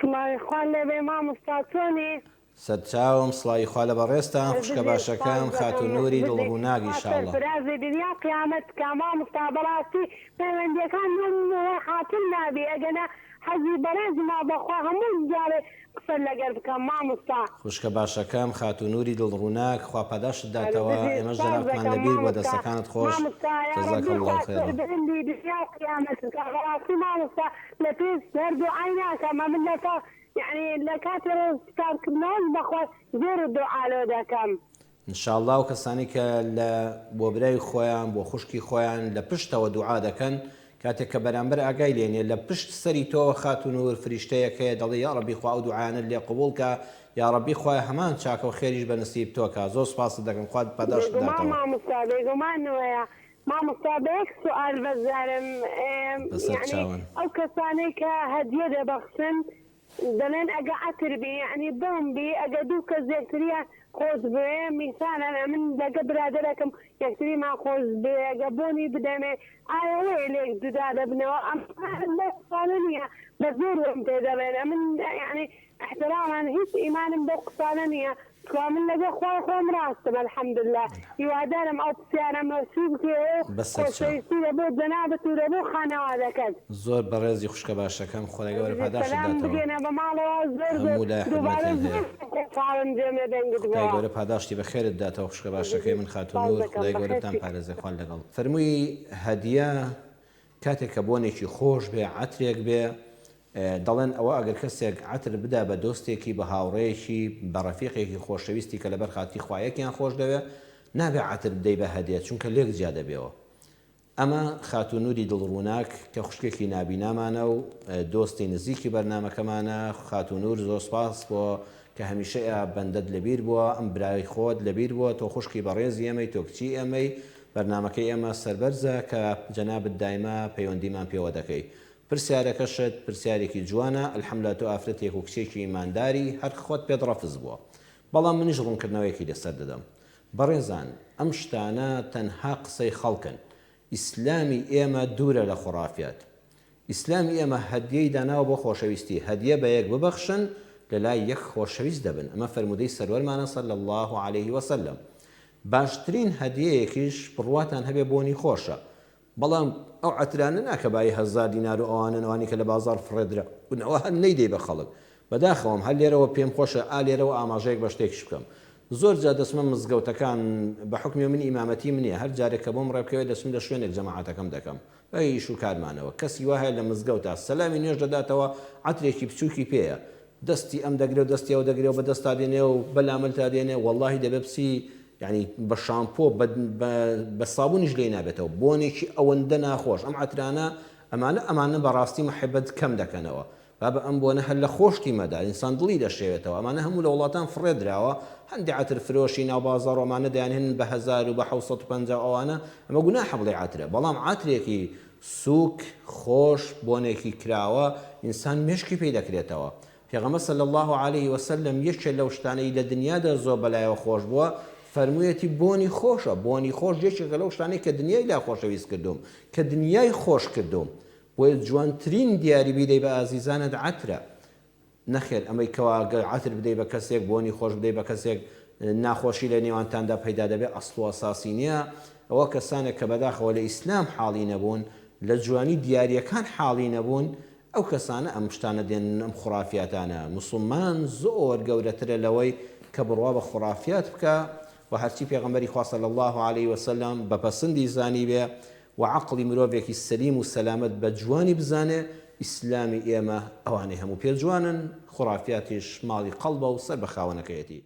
سڵاوی خوا لێبێ مامۆستا چۆنی؟ سەرچاوم سڵاوی خوا لە بەڕێزتان خوشکە بژی باشەکەم سوپاس دەکەم خاتوو نوری دڵ بژی ڕووناک خوا ان شاء اللە. سەرفرازی دنیا و قیامەت کا مامۆستا بەڕاستی پەیوەندیەکان بۆ من خاتر نابی ئەگەنا حەزی بەڕێزمە بەخوا هەموو جارێ قسەت لەگەر بکەم مامۆستا. خوشکە باشەکەم خاتوو نوری دڵ ڕووناک خوا پاداشتت ئەرێ داتەوە بژی ئێمەش سوپاس جەنابتمان دەکەم لە بیر بووە مامۆستا دەستەکانت خۆش مامۆستا جزاک یاڕەبی اللە خوا خیرا. سەربەرزی دنیا و قیامەت کا بەڕاستی مامۆستا لە پێش هەر دوعای ناکەم ئەمن لە تا یەعنی لە کاتی ڕزگار کردنەوەش بەخوا زۆر دوعا لۆ دەکەم. ان شاء اللە ئەو کەسانەی کە لە بۆ برای خۆیان بۆ خوشکی خۆیان لە پشتەوە دوعا دەکەن کاتێک کە بەرامبەر ئاگای لێ نیە لە پشت سەری تۆوە خاتوو نور فریشتەیەک هەیە دەڵێ یاڕەبی خوا ئەو دوعایانەت لێ قبوڵ کە یاڕەبی خوایە هەمان چاکە و خێریش بە نسیب تۆ کا زۆر سوپاست دەکەم خوا پاداشتت بێگومان داتەوە. مامۆستا بێگومان وەیە مامۆستا بە یەک سوئال بەزارم بەسەر یەعنی چاوان. ئەو کەسانەی کە هەدیە دەبەخشن دەڵێن ئەگە عەتر بی یەعنی بۆم بی ئەگە دوو کەس یەکتریان خۆش بوێ میسالەن ئەمن لەگە برادەرەکم یەکتریمان خۆش بوێ ئەگە بۆنی بدەمێ ئایا وەیە لێک جودا دەبنەوە ئەم لەو قسانە نیە بە زۆر وەم پێ دەڵێن ئەمن یەعنی احتراما هیچ ئیمانم بەو قسانە نیە تکوا من لەگە خوای خۆم ڕاستم الحمدللە هیوادارم ئەو پسیارەم لۆ شی بکەیەوە و بەسەر چاو. خۆشەویستی لە بۆ جەنابت و لە بۆ خانەوادەکەت. زۆر بەڕێزی خوشکە باشەکەم خودای گەورە بژی پاداشتت سەلام داتەوە. بگەینە بە ماڵەوە زۆر زۆر هەموو لای دووبارە حورمەتیان هەیە. زۆر خۆشحاڵم گوێم لە دەنگت خودای بووە. گەورە پاداشتی بەخێرت داتەوە خوشکە باشەکەی بژی من خاتوو سوپاس نور دەکەم خودای گەورە بەخێر بتان بی. پارێزێ خوات لەگەڵ. فەرمووی هەدیە کاتێک کە بۆنێکی خۆش بێ عەترێک بێ دەڵێن ئەوە ئەگەر کەسێک عەتر بدا بە دۆستێکی، بە هاوڕێیەکی، بە ڕەفیقێکی خۆشەویستی کە لەبەر خاتری خوا یەکیان خۆش دەوێ، نابێ عەتر بدەی بە هەدیە، چونکە لێک جیا دەبێەوە. ئەمە خاتوو نوری دڵ ڕووناک کە خوشکێکی نابینامانە و دۆستی نزیکی بەرنامەکەمانە، خاتوو نور زۆر سپاس بۆ کە هەمیشە بەندەت لەبیر بووە، ئەم برای خۆت لەبیر بووە، تۆ خوشکی بەڕێزی ئێمەی، تۆ کچی ئێمەی، بەرنامەکەی ئێمە سەربەرزە کە جەنابت دایمە پەیوەندیمان پێوە دەکەی. پرسیارەکەشت پرسیارێکی جوانە الحمدللە تۆ ئافرەتێک و کچێکی ئیمانداری هەر خۆت پێت ڕەفز بووە بەڵام منیش ڕوونکردنەوەیەکی لەسەر دەدەم بەڕێزان ئەم شتانە تەنها قسەی خەڵکن ئیسلامی ئێمە دوورە لە خوڕافیات ئیسلامی ئێمە هەدیەی داناوە بۆ خۆشەویستی هەدیە بە یەک ببەخشن لەلای یەک خۆشەویست دەبن ئەمە فەرموودەی سەروەرمانە صلی اللە علیه وسلم باشترین هەدیەیەکیش بڕواتان هەبێ بۆنی خۆشە بەڵام ئەو عەترانە نا کە بایی هەزار دینار و ئەوانەن ئەوانەی کە لە بازاڕ فڕێدراون ئەوە هەر نەیدەی بە خەڵک بەداخەوەم هەر لێرەوە پێم خۆشە ئا لێرەوە ئاماژەیەک بە شتێکیش بکەم زۆر جار دەچمە مزگەوتەکان بە حوکمی من ئیمامەتیم نییە هەر جارێک کە بۆم ڕێبکەوێت دەچم لە شوێنێک جەماعەتەکەم دەکەم بە ئیش و کارمانەوە کەسی وا هەیە لە مزگەوتا سەلامی نوێژ دەداتەوە عەترێکی بچووکی پێیە دەستی ئەم دەگرێ و دەستی ئەو دەگرێ و بە دەستا دێنێ و بە لاملتا دێنێ وەڵاهی دەبێ بچی یانی بە شامپۆ بە بە بە سابونیش لێی نابێتەوە بۆنێکی ئەوەندە ناخۆش ئەم عەترانە ئەمانە ئەمانە بەڕاستی محبەت کەم دەکەنەوە بابە ئەم بۆنە هەر لە خۆشتی مەدا ئینسان دڵی دەشێوێتەوە ئەمانە هەموو لە وڵاتان فڕێ دراوە هەندێ عەتر فرۆشی ناو بازاڕ و ئەمانە دەیانهێنن بە هەزار و بە 750 و ئەوانە ئەمە گوناحە بڵێ عەترە بەڵام عەترێکی سووک، خۆش، بۆنێکی کراوە، ئینسان مێشکی پێی دەکرێتەوە. پێغەمبەر صلی اللە علیه وسلم یەکێ لەو شتانەی لە دنیادا زۆر بەلایەوە خۆش بووە، فەرموویەتی بۆنی خۆشە، بۆنی خۆش یەکێکە لەو شتانەی کە دنیای لا خۆشەویست کردووم، کە دنیای خۆش کردووم. بۆیە جوانترین دیاری بیدەی بە ئازیزانت عەترە. نەخێر ئەمەی کەوا گەر عەتر بدەی بە کەسێک بۆنی خۆش بدەی بە کەسێک ناخۆشی لە نێوانتاندا پەیدا دەبێ ئەسڵ و ئەساسی نیە ئەوە کەسانێک کە بەداخەوە لە ئیسلام حاڵی نەبوون لە جوانی دیاریەکان حاڵی نەبوون ئەو کەسانە ئەم شتانە دێنن ئەم خوڕافیاتانە موسڵمان زۆر گەورەترە لەوەی کە بڕوا بە خوڕافیات بکا و هەرچی پێغەمبەری خوا صلی اللە علیه وسلم بە پەسندی زانیبێ و عەقڵی مرۆڤێکی سەلیم و سەلامەت بە جوانی بزانێ، ئیسلامی ئێمە ئەوانەی هەموو پێ جوانن، خورافیاتیش ماڵی قەڵبە و سەر بە خاوەنەکەیەتی.